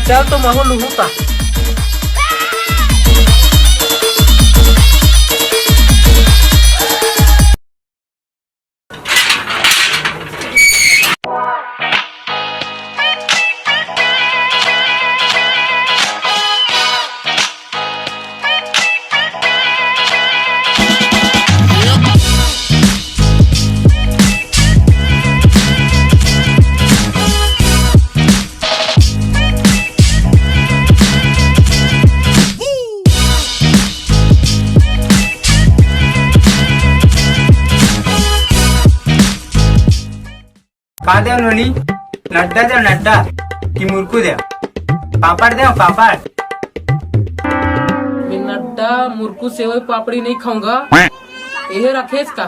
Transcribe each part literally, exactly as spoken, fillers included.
चल तो महू लुहू ता। का देव नोनी? नड्डा देव नड्डा कि मुरकू देव? पापड़ देव पापड़? मैं नड्डा, मुरकू, सेवई, पापड़ी नहीं खाऊंगा। यही रखेस का?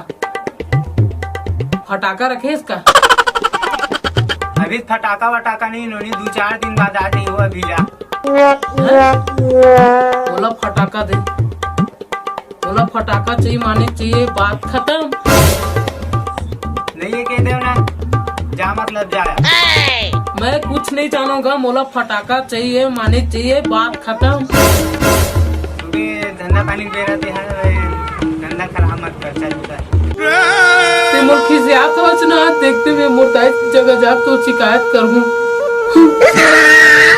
फटाका रखेस का? अभी फटाका वटाका नहीं नोनी, दो चार दिन बाद आ जाइए अभी ला। हैं? बोला फटाका दे। मोला फटाका चाहिए, माने चाहिए, बात खत्म। नहीं, ये कह दे ना, जा मतलब जा। मैं कुछ नहीं जानूंगा, मोला फटाका चाहिए, माने चाहिए, बात खत्म। सुबह धंधा पानी बेरा ते है, धंधा खराब मत कर, चल उधर। ते मोर खिसियात होच ना, देखते मैं मोर दाई जगह जा तो शिकायत करहूं।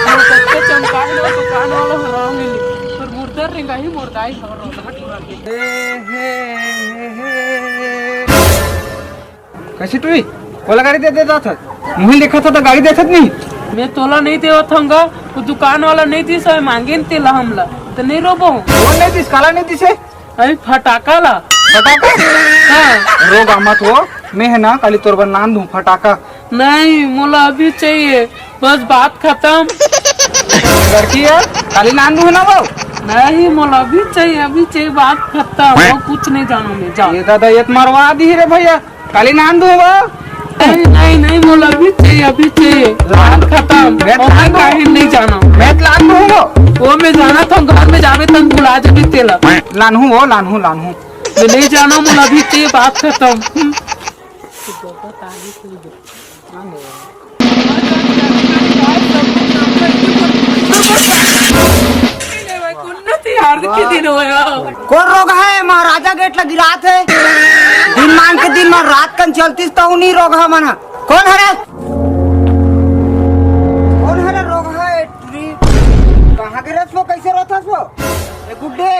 मोर कच्चा चमकाए ना दुकान वाला हराम मिली, पर मुर्दा रेंगा ही मोर दाई हर रोज। कइसे टुरी? कोला गाड़ी दे देता था। मुही लिखा था तो गाड़ी देथत नहीं। मैं तोला नहीं देवत हूँगा, वो दुकान वाला नहीं दिस है, मांगे न तेला हमला। तो नहीं रोबो। कौन नहीं दिस? काला नहीं दिस है? अरे फटाका ला। फटाका? हाँ। रोगा मत हो, मैं है ना, काली तोर बर लान दूँ फटाका। नहीं, मोला अभी चाहिए, बस बात खत्म। लड़की है, काली लान दूँ है ना वो? नहीं, मोला अभी चाहिए, अभी चाहिए, बात खत्म। वो कुछ नहीं जानूँ मैं, जाओ। ये दादा, ये तो मरवा दी रे भैया, काली लान दूँ वो? नहीं, नहीं, नहीं, मोला अभी चाहिए, अभी चाहिए, बात खत्म। मैं वो मैं लान दूँ। काहे नहीं जाना। मैं लान दूँ वो। वो मैं जाना था, घर में जावे तन भुला जाबे तेला। लानहूँ वो, लानहूँ, लानहूँ। मैं नहीं जाना, मोला अभी चाहिए, बात खत्म। हम्म। उन्नति हार्दिक के दिन होया। कौन रोग है? महाराजा गेट लगी रात है। दिन मान के दिन में रात कन चलतीस तो नहीं रोग है मन। कौन हरे? कौन हरे रोग है? टुरी, कहाँ के रस वो? कैसे रोथस वो? ए गुड्डे।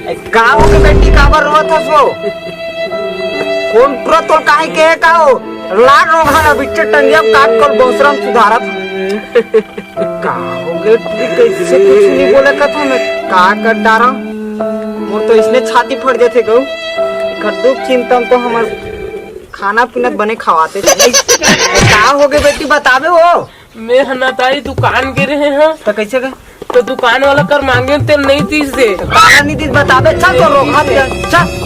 ए, का हो गे बेटी, काबर रोवत हस वो? कौन टुरा तोर काहे के का हो? लार रोगहा ला बिच्चे टंगिया काट कर बौसरम सुधारत। का हो गे टुरी, कैसे कुछ नहीं बोले कथा में? का कर डारा? मोर तो इसने छाती फट जाथे गऊ। एकर दुख चिंता में तो हमर खाना पीना बने खवाते। का हो गे बेटी, बताबे वो? मैं ह ना ताई दुकान गे रहे हैं। तो कैसे गए? तो दुकान वाला कर मांगे तेल नहीं तीस दे। तो काला नहीं तीस बताबे, चल तो रोक हाथ ले, चल।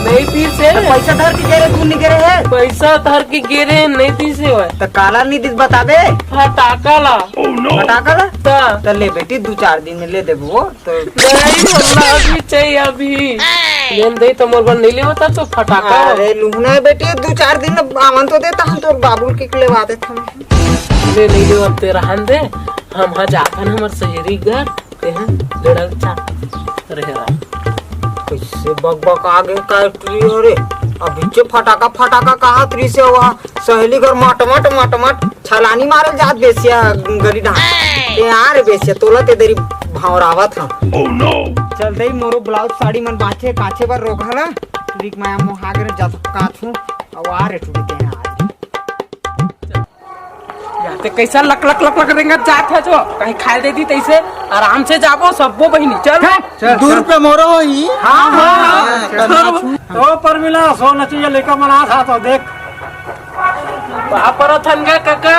नहीं तीस है। तो पैसा धर के गे रहे, तू नहीं गे रहे? पैसा धर के गे रहे, नहीं तीस है भाई। तो काला नहीं तीस बताबे। फटाका ला। फटाका ला? ता। तो ले बेटी, दो चार दिन में ले देबो वो। तो नहीं, मोला अभी चाहिए, अभी। लेन दे तो मोर बर नहीं लेवत तो फटाका। अरे लुहना बेटी, दो चार दिन आवन तो देता हम, तोर बाबुल के लेवा देता हम। ले नहीं लेवत ते रहन दे, हम हा जाथन हमर सहेली घर, ते हा लड़ल चा रहे रहा। कैसे बक बक आ गए का टुरी हो रे? अभी जे फटाका फटाका कहा तुरी से हुआ, सहेली घर मट मट मट मट छलानी मारल जात बेसिया गली डांस। ए आ रे बेसिया, तोला ते देरी भावरावत हा। चल दे, मोरो ब्लाउज साड़ी मन बाचे काचे बर रोक हला। रिक माया मोहागर जात काथू। अब आ रे टूटे ते आज। या ते कैसा लक लक लक लक रेंगत जात है जो कहीं खाए दे दी तैसे। आराम से जाबो सब्बो बहिनी, चल। चल, दू चल। रुपया मोरो होही। हाँ, हाँ, हाँ, हाँ, चल, चल। नाचू। ओ परमिला, सो नचिया लेकर मना था तो देख। कहाँ पर थन गा काका?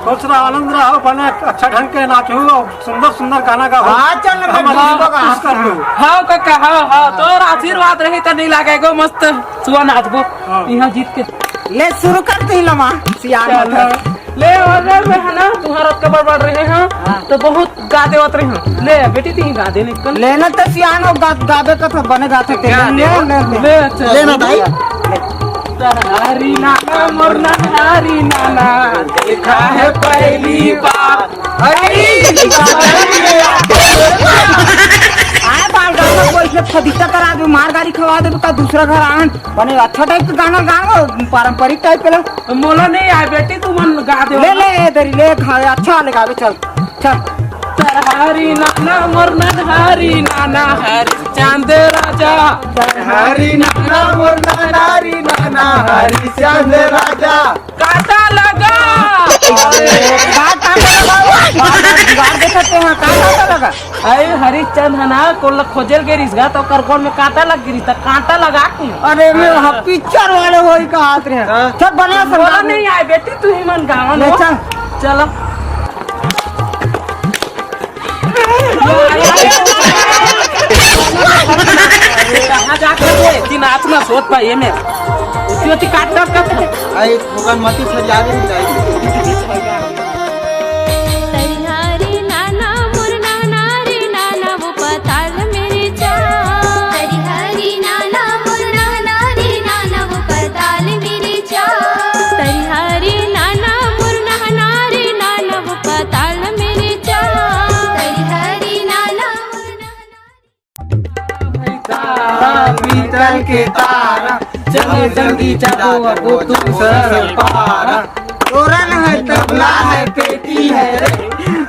खुश रहो, आनंद रहो, बने अच्छा ढंग के नाचू और सुंदर सुंदर गाना गाओ। हाँ, चल ना, हम मैं अभी गाऊंगा। कुछ कर लो। हाँ काका, हाँ, हाँ, तोर आशीर्वाद रही तो नहीं लागेगो, मस्त सुआ नाचबो। हाँ। यहाँ जीत के। ले शुरू कर तू ही लमा, सियान चल। मत। ले, अगर मैं है ना, तुम्हारा के बड़बड़ रहे हैं, हाँ। तो बहुत गा देवत रहे हैं। ले, बेटी, तू ही गा दे, निकल। लेना तो सियान हो, गा-, गावे का तो बने गाते थे। गा ले, दे। ले, ले। ले, चल। लेना भाई। ले। हरी नाना मोर ननहारी नाना, देखा है पहली बार। हरी आए बाल गाना कोई से फदीता करा दे, मार गाड़ी खवा दे, का दूसरा घर आन। बने अच्छा टाइप के गाना गाओ, पारंपरिक टाइप के ला। मोला नहीं आए बेटी, तू मन गा दे। ले, ले, ए दरी, ले, खा, अच्छा ले गावे, चल, चल। हरी नाना मोर ननहारी नाना, हरी चांद राजा। हरी नाना मोर ननहारी नाना, हरी चांद राजा। कांटा लगा। का कांटा लगा? बार बार दीवार देखत हे, का कांटा लगा? अरे हरिश्चंद ह ना, कोन ला खोजे ल गे रिहिस गा, त ओकर गोड़ में कांटा लग गे रिहिस, त कांटा लगा के। अरे मैं, हाँ, पिक्चर वाले होई का हाथ रे। हाँ। चल बना बोला संदान। नहीं आए बेटी, तू ही मन गावा ले नो। चल। चलो। कहाँ जात हस बे? दिन आचना सोत पाए में। उती उती काट काट काट। आई भगवान मती छरिया रे जाई। तैयारी नाना मोर नाना रे नाना, वो पताल मेरे चा। तैयारी नाना मोर नाना रे नाना, वो पताल मेरे चा। तैयारी नाना मोर नाना रे नाना, वो पताल मेरे चा। तैयारी नाना मोर नाना। तारा पीतल के तारा, चलो जल्दी चलो, अब वो तुम सर पारा। तोरन है, तबला है, पेटी है रे।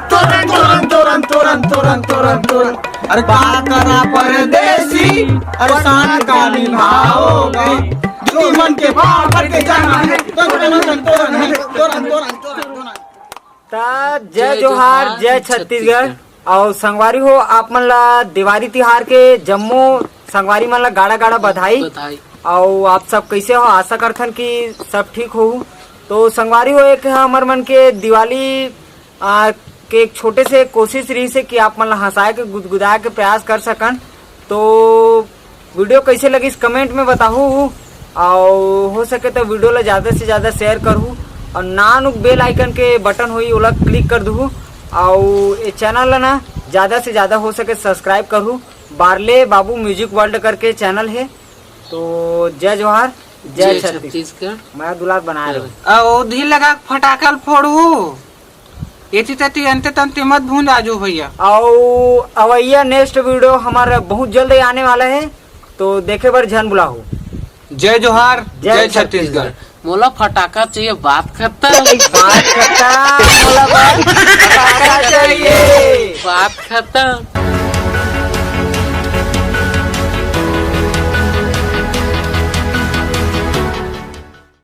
तोरन, तोरन, तोरन, तोरन, तोरन, तोरन, तोरन। अरे का करा परदेसी, अरे शान का निभाओगे। जो मन के भाव भर के जाना है, तोरन, तोरन, तोरन, तोरन, तोरन, तोरन, तोरन। त जय जय जोहार, जोहार, जय जय छत्तीसगढ़। छत्तीसगढ़। अउ संगवारी हो, आप मन ला दिवाली तिहार के जम्मो संगवारी मन ला गाड़ा गाड़ा बधाई। बधाई। अउ आप सब कैसे हो? आशा करथन कि सब ठीक होहू। तो संगवारी हो, एक हमर मन के दिवाली, आ, के एक छोटे से कोशिश रहिस हे कि आप मन ला हंसाए के, गुदगुदाए के प्रयास कर सकन। तो वीडियो कैसे लगिस, कमेंट में बताहू, अउ हो सके तो वीडियो ला ज्यादा से ज्यादा शेयर करहू, अउ नानुक बेल आइकन के बटन होई, ओला क्लिक कर दूहू, अउ ये चैनल ला ना ज्यादा से ज्यादा हो सके सब्सक्राइब करहू। बारले बाबू म्यूजिक वर्ल्ड करके चैनल है। तो जय जोहार, जय जय छत्तीसगढ़। छत्तीसगढ़। मैं दुलार बनाए रहूं। अउ ओधी लगा के फटाका ल फोड़हू। एती तेती अंते तंते मत भूंज आजू भैया। अउ अवैया नेक्स्ट वीडियो हमारा बहुत जल्द ही आने वाला है, तो देखे बर झन भुलाहू। जय जोहार, जय जय छत्तीसगढ़। छत्तीसगढ़। मोला फटाका चाहिए, बात खत्म। बात खत्म, मोला बस फटाका चाहिए। बात खत्म।